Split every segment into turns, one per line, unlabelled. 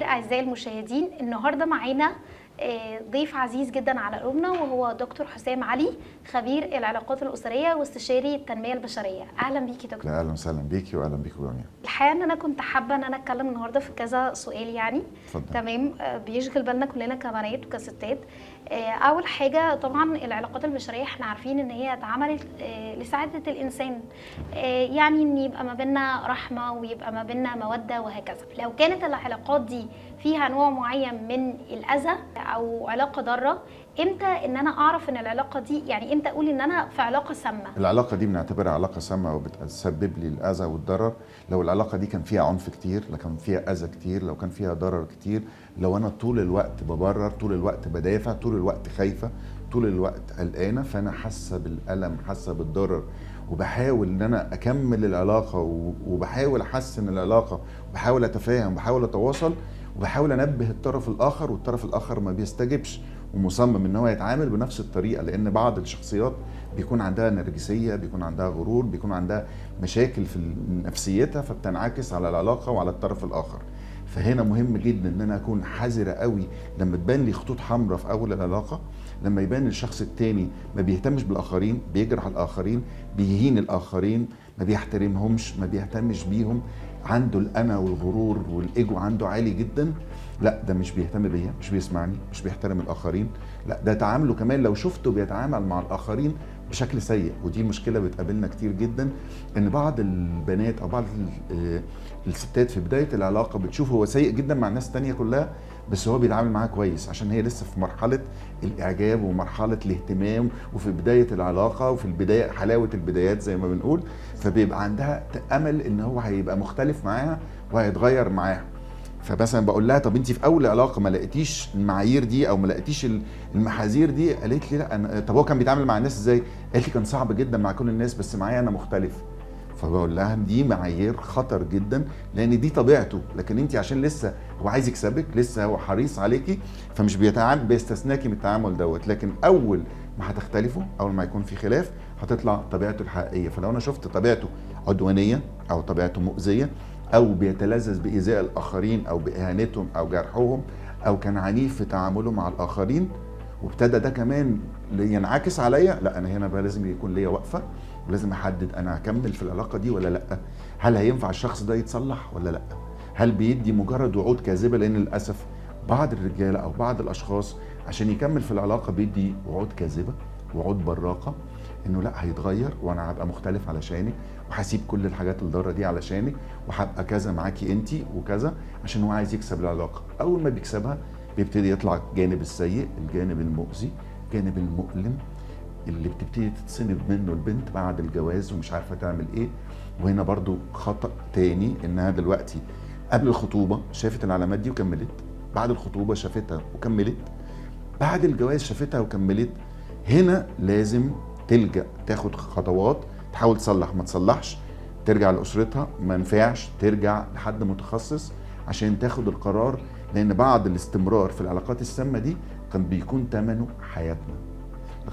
أعزائي المشاهدين. النهاردة معانا ضيف عزيز جدا على قلوبنا، وهو دكتور حسام علي، خبير العلاقات الأسرية واستشاري التنمية البشرية. أهلا بيكي دكتور.
اهلا وسهلا بيكي واهلا بيكم جميعا.
الحقيقة إن أنا كنت حابة إن أنا أتكلم النهاردة في كذا سؤال يعني.
اتفضل.
تمام. بيشغل بالنا كلنا كبنات وكستات. أول حاجة طبعا العلاقات البشرية احنا عارفين إن هي اتعملت لسعادة الإنسان، يعني إن يبقى ما بيننا رحمة ويبقى ما بيننا مودة وهكذا. لو كانت العلاقات دي فيها نوع معين من الأذى أو علاقة ضارة، إمتى إن أنا أعرف إن العلاقة دي، يعني إمتى أقول إن أنا في علاقة سامة؟
العلاقة دي بنعتبرها علاقة سامة وبتسبب لي الاذى والضرر لو العلاقة دي كان فيها عنف كتير، لو كان فيها اذى كتير، لو كان فيها ضرر كتير، لو انا طول الوقت ببرر، طول الوقت بدافع، طول الوقت خايفة، طول الوقت قلقانة، فانا حاسه بالالم، حاسه بالضرر، وبحاول ان انا اكمل العلاقة وبحاول احسن العلاقة، وبحاول اتفاهم، وبحاول اتواصل، وبحاول انبه الطرف الاخر، والطرف الاخر ما بيستجبش ومصمم ان هو يتعامل بنفس الطريقة. لان بعض الشخصيات بيكون عندها نرجسية، بيكون عندها غرور، بيكون عندها مشاكل في نفسيتها، فبتنعكس على العلاقة وعلى الطرف الاخر. فهنا مهم جدا ان انا اكون حذره قوي لما تبان لي خطوط حمراء في اول العلاقة، لما يبان الشخص التاني ما بيهتمش بالاخرين، بيجرح الاخرين، بيهين الاخرين، ما بيحترمهمش، ما بيهتمش بيهم، عنده الانا والغرور والايجو عنده عالي جدا، لا ده مش بيهتم بيا، مش بيسمعني، مش بيحترم الاخرين، لا ده تعامله كمان لو شفته بيتعامل مع الاخرين بشكل سيء. ودي مشكلة بتقابلنا كتير جدا، ان بعض البنات او بعض الستات في بداية العلاقة بتشوف هو سيء جدا مع الناس التانية كلها، بس هو بيتعامل معاها كويس عشان هي لسه في مرحلة الاعجاب ومرحلة الاهتمام وفي بداية العلاقة وفي البداية حلاوة البدايات زي ما بنقول، فبيبقى عندها امل ان هو هيبقى مختلف معاها وهيتغير معاها. فمثلا بقول لها طب انت في اول علاقة ما لقيتيش المعايير دي او ما لقيتيش المحاذير دي؟ قالت لي لا. أنا طب هو كان بيتعامل مع الناس ازاي؟ قالت لي كان صعب جدا مع كل الناس بس معايا انا مختلف. فبقول لها دي معايير خطر جدا لان دي طبيعته، لكن انت عشان لسه هو عايز يكسبك، لسه هو حريص عليكي، فمش بيتعامل، بيستثناكي من التعامل دوت. لكن اول ما هتختلفوا، اول ما يكون في خلاف، هتطلع طبيعته الحقيقية. فلو انا شفت طبيعته عدوانية او طبيعته مؤذية او بيتلذذ بايذاء الاخرين او باهانتهم او جرحهم، او كان عنيف في تعامله مع الاخرين، وابتدى ده كمان ينعكس عليا، لا انا هنا بقى لازم يكون ليا وقفه، ولازم احدد انا هكمل في العلاقة دي ولا لا، هل هينفع الشخص ده يتصلح ولا لا، هل بيدي مجرد وعود كاذبة. لان للاسف بعض الرجالة او بعض الاشخاص عشان يكمل في العلاقة بيدي وعود كاذبة، وعود براقه، انه لا هيتغير وانا هبقى مختلف علشانك، وهسيب كل الحاجات الضارة دي علشانك، وهبقى كذا معاكي انتي وكذا، عشان هو عايز يكسب العلاقة. اول ما بيكسبها بيبتدي يطلع الجانب السيء، الجانب المؤذي، الجانب المؤلم اللي بتبتدي تتصنف منه البنت بعد الجواز ومش عارفه تعمل ايه. وهنا برضو خطأ تاني، انها دلوقتي قبل الخطوبة شافت العلامات دي وكملت، بعد الخطوبة شافتها وكملت، بعد الجواز شافتها وكملت. هنا لازم تلجأ، تاخد خطوات، تحاول تصلح، ما تصلحش ترجع لأسرتها، ما نفعش ترجع لحد متخصص عشان تاخد القرار. لأن بعد الاستمرار في العلاقات السامة دي كان بيكون ثمنه حياتنا،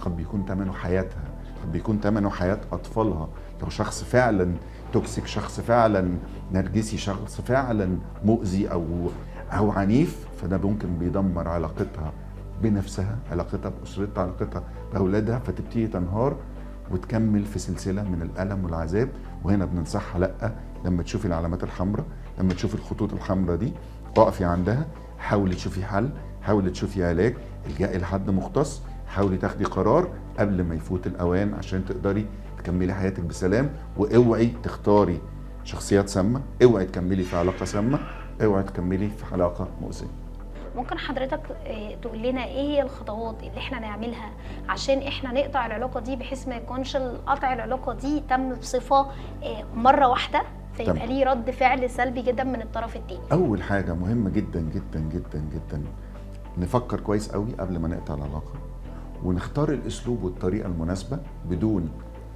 كان بيكون ثمنه حياتها، كان بيكون ثمنه حياة أطفالها. لو شخص فعلا توكسيك، شخص فعلا نرجسي، شخص فعلا مؤذي أو عنيف، فده ممكن بيدمر علاقتها بنفسها، علاقتها بأسرتها، علاقتها بأولادها، فتبتدي تنهار وتكمل في سلسلة من الألم والعذاب. وهنا بننصحها لأ، لما تشوفي العلامات الحمراء، لما تشوفي الخطوط الحمراء دي، اقفي عندها، حاولي تشوفي حل، حاولي تشوفي علاج، الجأي لحد مختص، حاولي تاخدي قرار قبل ما يفوت الأوان عشان تقدري تكملي حياتك بسلام. واوعي تختاري شخصيات سامة، اوعي تكملي في علاقة سامة، اوعي تكملي في علاقة مؤذية.
ممكن حضرتك تقول لنا ايه هي الخطوات اللي احنا نعملها عشان احنا نقطع العلاقة دي، بحيث ما يكونش قطع العلاقة دي تم بصفة مرة واحدة فيبقى ليه رد فعل سلبي جدا من الطرف التاني؟
اول حاجة مهمة جدا جدا جدا جدا، نفكر كويس قوي قبل ما نقطع العلاقة، ونختار الاسلوب والطريقة المناسبة بدون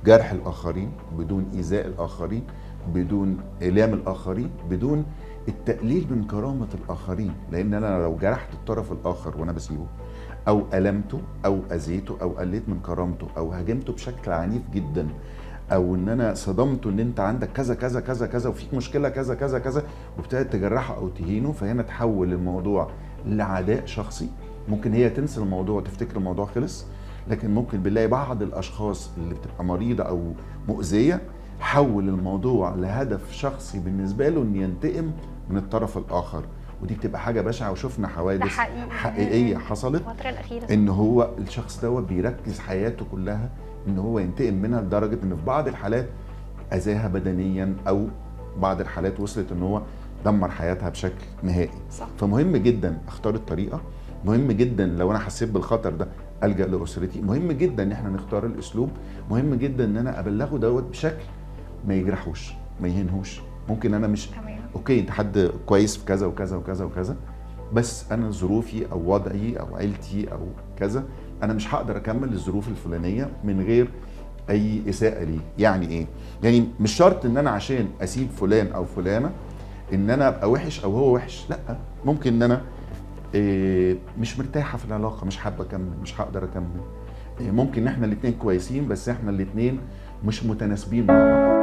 جرح الاخرين، بدون ايذاء الاخرين، بدون الام الاخرين، بدون التقليل من كرامة الآخرين. لأن أنا لو جرحت الطرف الآخر وأنا بسيبه، أو ألمته، أو أذيته، أو قليت من كرامته، أو هاجمته بشكل عنيف جدا، او ان انا صدمته ان انت عندك كذا كذا كذا كذا وفيك مشكلة كذا كذا كذا، وابتدت تجرحه او تهينه، فهنا تحول الموضوع لعداء شخصي. ممكن هي تنسى الموضوع وتفتكر الموضوع خلص، لكن ممكن بنلاقي بعض الاشخاص اللي بتبقى مريضه او مؤذية حول الموضوع لهدف شخصي بالنسبة له ان ينتقم من الطرف الاخر، ودي بتبقى حاجة بشعة. وشفنا حوادث حقيقية حصلت
الفترة الاخيرة
ان هو الشخص دوت بيركز حياته كلها ان هو ينتقم منها، لدرجة ان في بعض الحالات اذاها بدنيا، او بعض الحالات وصلت ان هو دمر حياتها بشكل نهائي.
صح.
فمهم جدا اختار الطريقة، مهم جدا لو انا حسيت بالخطر ده الجا لاسرتي، مهم جدا ان احنا نختار الاسلوب، مهم جدا ان انا ابلغه دوت بشكل ما يجرحوش ما يهينهوش. ممكن انا مش
تمام.
okay انت حد كويس في كذا وكذا وكذا وكذا، بس انا ظروفي او وضعي او عيلتي او كذا انا مش هقدر اكمل الظروف الفلانية من غير اي اساءه ليه. يعني ايه؟ يعني مش شرط ان انا عشان اسيب فلان او فلانه ان انا ابقى وحش او هو وحش، لا، ممكن ان انا مش مرتاحة في العلاقة، مش حابة اكمل، مش هقدر اكمل. ممكن ان احنا الاثنين كويسين بس احنا الاثنين مش متناسبين مع بعض.